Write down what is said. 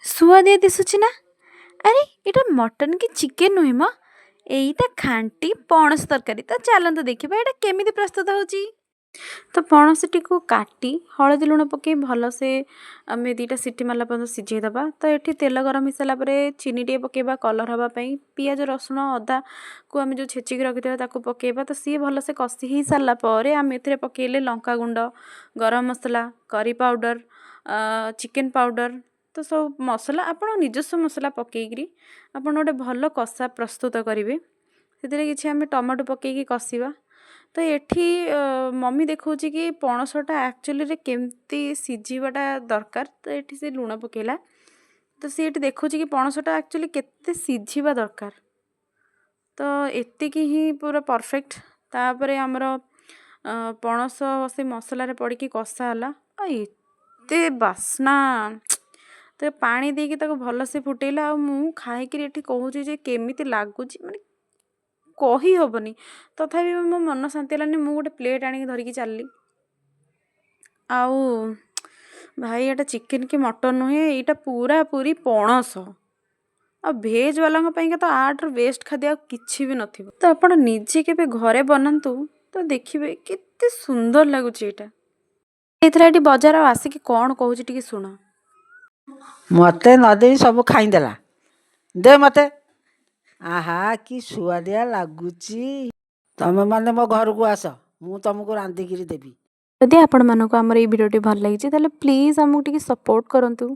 ସୁଆଦିଆ ଦିଶୁଛି ନା? ଆରେ, ଏଇଟା ମଟନ୍ କି ଚିକେନ୍ ନୁହେଁ ମ, ଏଇଟା ଖାଣ୍ଟି ପଣସ ତରକାରୀ। ତ ଚାଲନ୍ତୁ ଦେଖିବା ଏଇଟା କେମିତି ପ୍ରସ୍ତୁତ ହେଉଛି। ତ ପଣସଟିକୁ କାଟି ହଳଦୀ ଲୁଣ ପକାଇ ଭଲସେ ଆମେ 2ଟା ସିଟି ମାରିଲା ପର୍ଯ୍ୟନ୍ତ ସିଝେଇ ଦେବା। ତ ଏଠି ତେଲ ଗରମ ହେଇସାରିଲା ପରେ ଚିନି ଟିକେ ପକାଇବା କଲର୍ ହେବା ପାଇଁ। ପିଆଜ, ରସୁଣ, ଅଦାକୁ ଆମେ ଯେଉଁ ଛେଚିକି ରଖିଥିବା, ତାକୁ ପକାଇବା। ତ ସିଏ ଭଲସେ କଷି ହେଇସାରିଲା ପରେ ଆମେ ଏଥିରେ ପକାଇଲେ ଲଙ୍କା ଗୁଣ୍ଡ, ଗରମ ମସଲା, କରି ପାଉଡ଼ର, ଚିକେନ୍ ପାଉଡ଼ର, ତ ସବୁ ମସଲା, ଆପଣ ନିଜସ୍ୱ ମସଲା ପକାଇକିରି ଆପଣ ଗୋଟେ ଭଲ କଷା ପ୍ରସ୍ତୁତ କରିବେ। ସେଥିରେ କିଛି ଆମେ ଟମାଟୋ ପକାଇକି କଷିବା। ତ ଏଠି ମମି ଦେଖାଉଛି କି ପଣସଟା ଆକ୍ଚୁଆଲିରେ କେମିତି ସିଝିବାଟା ଦରକାର। ତ ଏଠି ସେ ଲୁଣ ପକାଇଲା। ତ ସିଏ ଏଠି ଦେଖାଉଛି କି ପଣସଟା ଆକ୍ଚୁଆଲି କେତେ ସିଝିବା ଦରକାର। ତ ଏତିକି ହିଁ ପୁରା ପରଫେକ୍ଟ। ତାପରେ ଆମର ପଣସ ସେ ମସଲାରେ ପଡ଼ିକି କଷା ହେଲା ଆଉ ଏତେ ବାସ୍ନା। ତ ପାଣି ଦେଇକି ତାକୁ ଭଲସେ ଫୁଟେଇଲା। ଆଉ ମୁଁ ଖାଇକିରି ଏଠି କହୁଛି ଯେ କେମିତି ଲାଗୁଛି, ମାନେ କହିହେବନି। ତଥାପି ମୋ ମନ ଶାନ୍ତି ହେଲାନି, ମୁଁ ଗୋଟେ ପ୍ଲେଟ୍ ଆଣିକି ଧରିକି ଚାଲିଲି। ଆଉ ଭାଇ, ଏଇଟା ଚିକେନ୍ କି ମଟନ୍ ନୁହେଁ, ଏଇଟା ପୁରାପୁରି ପଣସ। ଆଉ ଭେଜ୍ ବାଲାଙ୍କ ପାଇଁକା ତ ୟାଠାରୁ ବେଷ୍ଟ ଖାଦ୍ୟ ଆଉ କିଛି ବି ନଥିବ। ତ ଆପଣ ନିଜେ କେବେ ଘରେ ବନାନ୍ତୁ ତ ଦେଖିବେ କେତେ ସୁନ୍ଦର ଲାଗୁଛି ଏଇଟା। ଏଇଥିରେ ଏଠି ବଜାର ଆଉ ଆସିକି କ'ଣ କହୁଛି, ଟିକେ ଶୁଣ। ମୋତେ ନ ଦେଇ ସବୁ ଖାଇଦେଲା। ଦେ ମୋତେ। ଆହା, କି ସୁଆଦିଆ ଲାଗୁଛି! ତମେମାନେ ମୋ ଘରକୁ ଆସ, ମୁଁ ତମକୁ ରାନ୍ଧିକିରି ଦେବି। ଯଦି ଆପଣମାନଙ୍କୁ ଆମର ଏଇ ଭିଡ଼ିଓଟି ଭଲ ଲାଗିଛି, ତାହେଲେ ପ୍ଲିଜ୍ ଆମକୁ ଟିକେ ସପୋର୍ଟ କରନ୍ତୁ।